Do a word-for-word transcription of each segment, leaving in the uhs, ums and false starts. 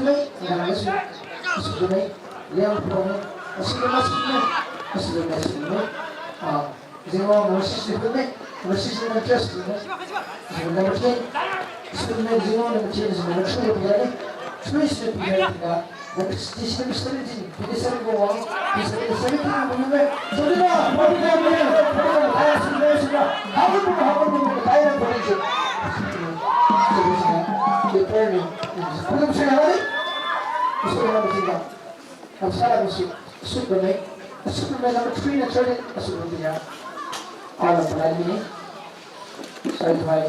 Nang asu, asu ne, Liangphone, asu ne, asu ne, asu ne, asu ne. Ah, Jingwang number six ne, number six ne, just ne. Number ten, asu ne, Jingwang number ten, number three ne, three ne, number six ne, number seventeen, number seventeen, number seventeen, number seventeen, Kamsara asu, asu bamme, asu bamme number three na third, asu bamme ya. Alam palan mine. Sai thai,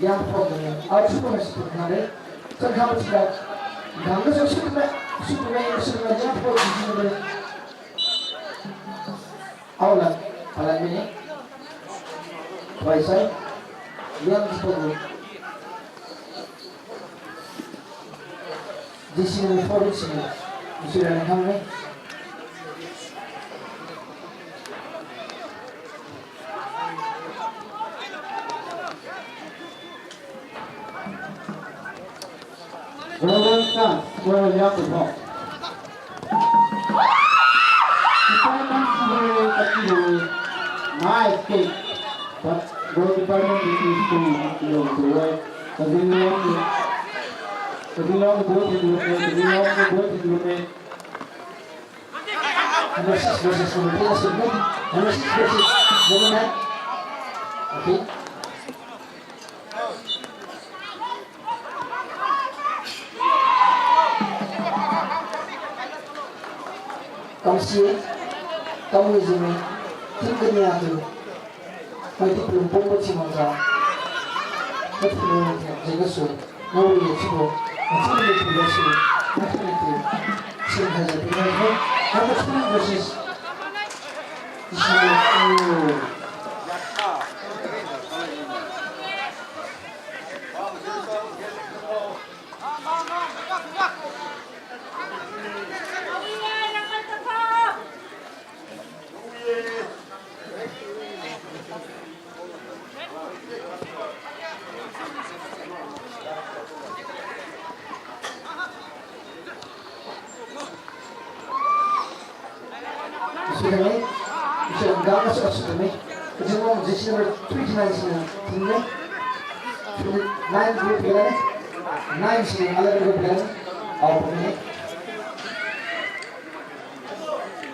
Liangphone mine. Asu bamme asu bamme nare. San kham asu ba. Gam na asu bamme, asu bamme, asu bamme Liangphone mine. Aolan, palan mine. Thai sai, Liangphone mine. Di sini ni forward sini. Isi rani kami. Golden chance for Liangphone. Kita kan sini kaki dulu. Nice kick. But goal department is too low to work. Kajinglong, Kajinglong good in the, Kajinglong good in the. Number six versus number three, number six versus number nine. Okay. Kamsi, kamui jimi, tingkania tu. Mai di pulung pungbo chimangga. Mai di pulung jengga su. Nawi ye chibo. Machi ni pulung su. Machi ni pulung. Sin haja pulung ho. Number three versus. Isi. Oh. Isi kami, isi kami, isi kami. Kajinglong jersey number twenty-nine sini, twenty-nine group pila ni, nine sini, eleven group pila ni. Aw, pila ni.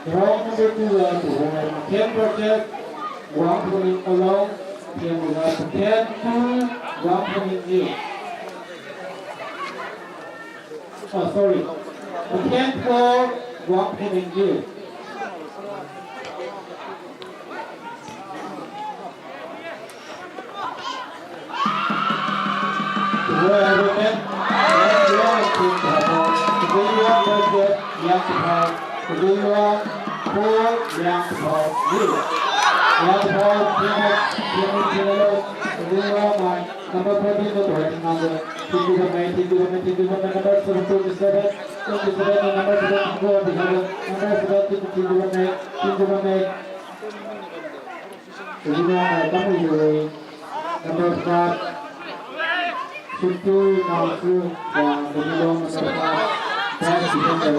Round number two, uh, to Homer Makem versus Wangphoning Along, Makem versus Makem two, Wangphoning nil. Oh, sorry. Makem four, Wangphoning nil. Number fourteen, number seventeen, number seventeen, number seventeen, Kajinglong mai kamui dui. Number five, Sutu Naosu, uh, Kajinglong number five, best defender.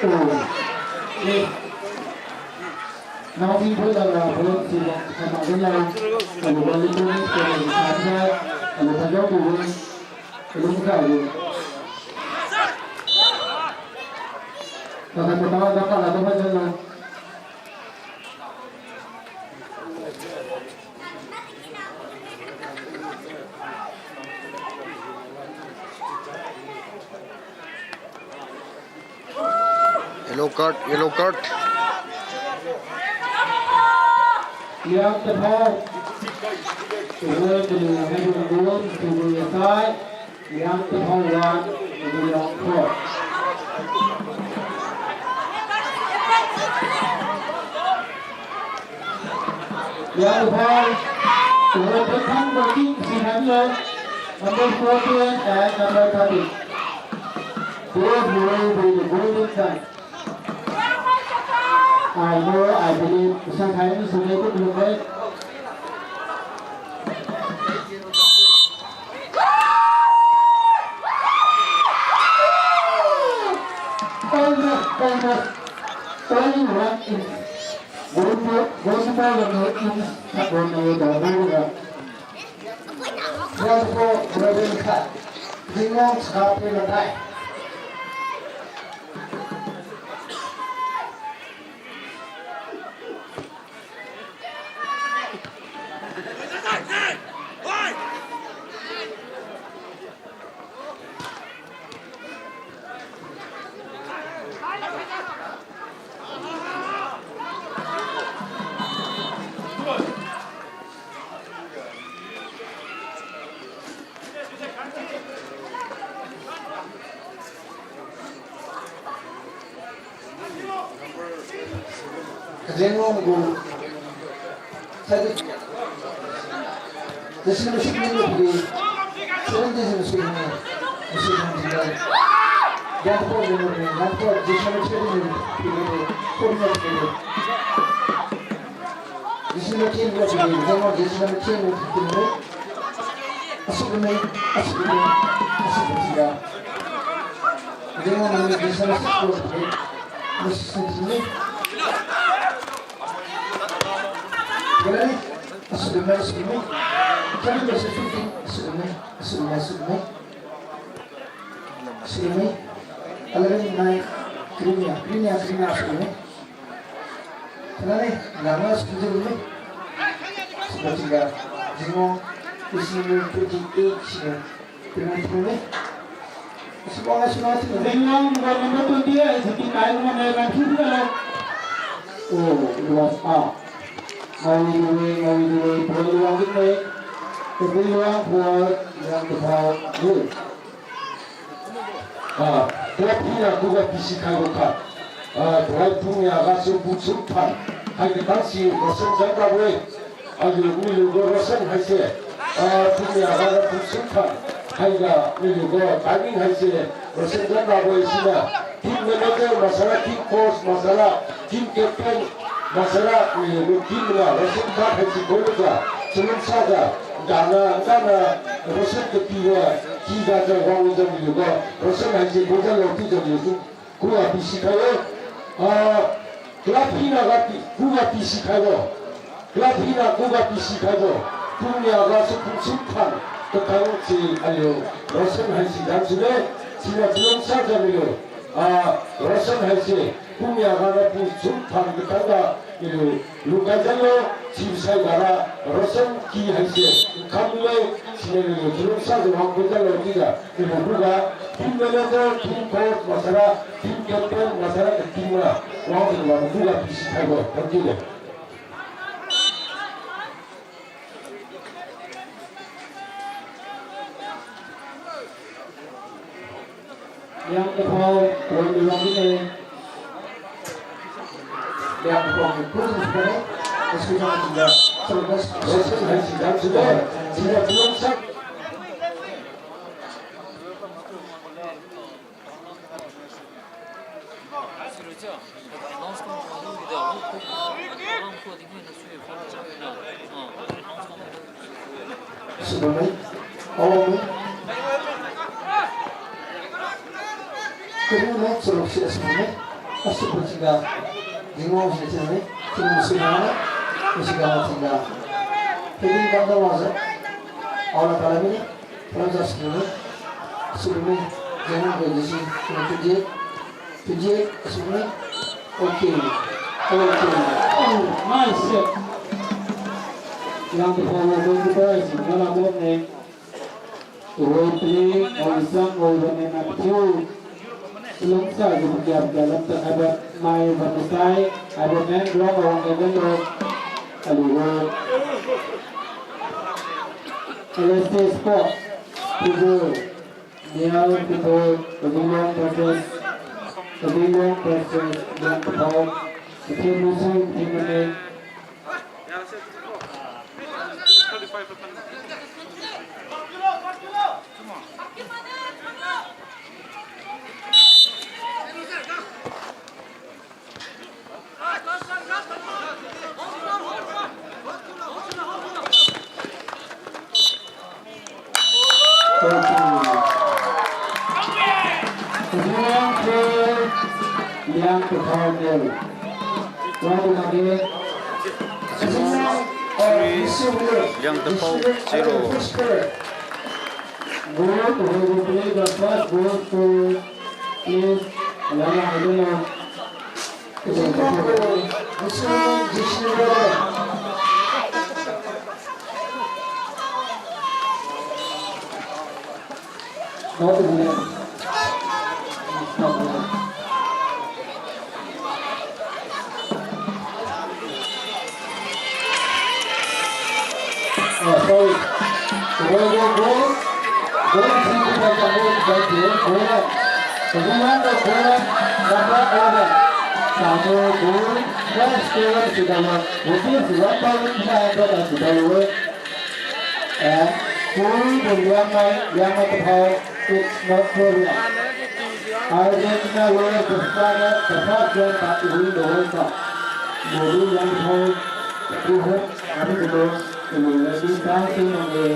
Oh. Ni. Naosu pun dah lah, belum sih, sama dia. Kalau balik pun, kalau di sana, kalau balik pun. Belum kau. Pakai petawa dapat lah, dapat jalan. Yellow card, yellow card. Liang Tephao. Tuwe telu, heading goal, tuwe aside. Liang Tephao one, Kajinglong four. Liang Tephao, tuwe Tephao working, si hamle. Number fourteen and number thirteen. Those who will be the golden chance. I know, I believe, Kusang Khaini Sungai tu belum baik. Khatbo nai da rang ga. Rangpo Reverend khat. Jinglong Chakha Pui Matai. Kajengwang gu. Sadi. Jersey number six ni gu. Seven jersey number six ni. Jersey number six ni. Yang po ni ni, yang po jersey number six ni. Ni ni. Four ni ni. Jersey number ten ni ni. Yang po jersey number ten ni ni. Asuk ni, asuk ni, asuk ni ga. Kajengwang ni jersey number six ni. Number six ni. Boleh ni? Asuk ni, asuk ni. Kami bersatu ni. Asuk ni, asuk ni, asuk ni. Asuk ni. Eleven nine. Green ya, green ya, green ya, asuk ni. Kena ni, nama asuk ni. Asuk ni ga. Jengwang, isi ni twenty-eight sini. Twenty-eight ni. Asuk ni, asuk ni, asuk ni. Jengwang, number twenty, S P Kai, number nine, nine, two, two, oh, it was out. Ngawi duwe, ngawi duwe, point luang dinne. Tebui luang for Liang Tephao. Ah, club hina khuga P C khaibo khat. Ah, tuhoi pung nia gasu pung sum phan. Hai katang si Roshan jang rabo-e. Aliu, naliu gu Roshan haise. Ah, pung nia gasu pung sum phan. Haiga naliu gu timing haise. Roshan jang rabo-e sina. Team manager maksara, team coach maksara, team captain maksara, naliu gu team na, Roshan card haise koi lujiu, chalungsajiu, dana, dana, Roshan katibo, kiga jiu wang lujiu naliu gu, Roshan haise koi jiu lo chiujiu naliu gu, khuga P C khaibo. Ah, club hina ga pi, khuga P C khaibo. Club hina khuga P C khaibo. Pung nia gasu pung sum phan. Katang si aliu Roshan haise jang sune. Sina chalungsajiu naliu. Ah, Roshan haise, pung nia gana pung sum phan katang ga, naliu, lukai jalo, sibsai gara, Roshan ki haise, nkam le, sina naliu, chalungsajiu wang kai jalo chiujiu, naliu khuga, team manager, team coach, maksara, team captain, maksara, team na, wang kai jalo, khuga P C khaibo, thank you. Liang Tephao, point luang dinne. Liang Tephao, point luang dinne. Excuse me, sir. Sir, sir, sir, sir, sir. Sumamai, awamai. Kami mai chalungsi asumamai. Asuba chiga, dingwang si chiga mai, chalungsi na, masiga chiga. Kami kanda waza, awala kala mini. Rangja sini, sini, jangan kau di sini, sini tu dia, tu dia, sini. Okay, okay. Oh, nice set. Liang Tephao lo goalkeeper, sini la bom ne. Tuhoi pli, oi sang, oi bane na tiu. Chalungsajiu pakiap ga lamtan haibo mai bamsai, haibo main ground ga wang ga dalo. Aliu gu L S T Sport, Tugu, Nial Tugu, Tabinglong versus, Tabinglong versus Liang Tephao, Team Musu, Team Mane. Liang Tephao nil. Wadi magi. Liangtapao zero. Goal to Honorable Player, the first goal to is Lala Haduna. Oh, sorry. Goal, goal, goal. Goal, goal, goal, goal. Goal, goal, goal. Number eleven. Number goal. First goal, Sidama. Rupees one thousand five hundred and Sidama. And Pui Liangmai, Liangmai Taphao, it's not Korea. Argentina lowers the standard, the first game that to win the World Cup. Pui Liangmai Taphao, who has come to the, to the, the dancing on the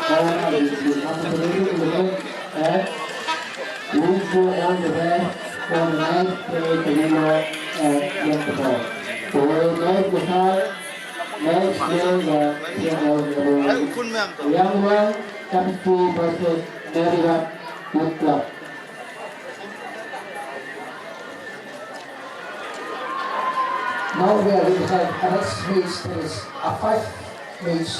ball and the, the, and wish you all the best for the nice play, Taphao and Liangmai Taphao. So, nice to have. Next game, uh, Liangmai, Liangmai F C versus Meriwat Youth Club. Now we are going to have a next match, that is a five match.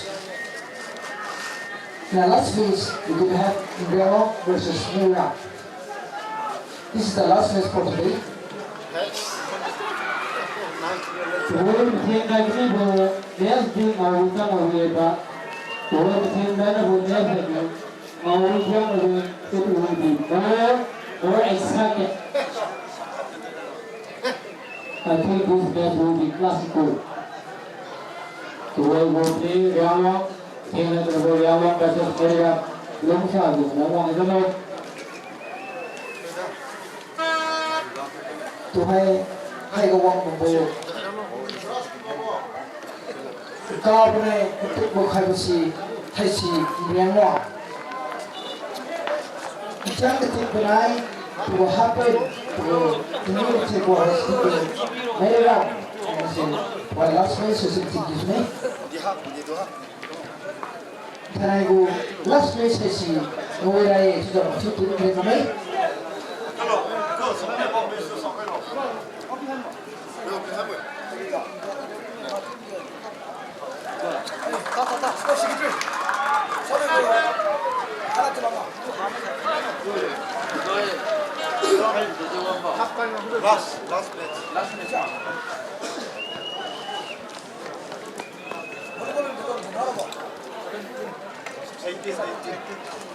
In the last match, we will have Meriwat versus Meriwat. This is the last match for today. Tuwoi mathen kai kanibo, next di ngao wi tang ngao wi ba. Tuwoi mathen kai nabo next di ngao wi tang ngao wi, it will be more, more excited. I think this match will be classical. Tuwoi will play Riangwang. Singna Tribal Riangwang versus Meriwat, lungsa di Riangwang is the most. Tuhai, hai ga wang bambo. Ka bane, kutuk bo khai basi, hai si Riangwang. Ichang katik banai, tuwa happen, tuwa tini katik wa hospital, Meriwat, and so, wa last minute, so sing sing kisne. Thanai gu last match haise ngao wi ra-e, chiujiu mathiu tun khe kamai. Last, last match. Last match, ah. Eighteen, eighteen.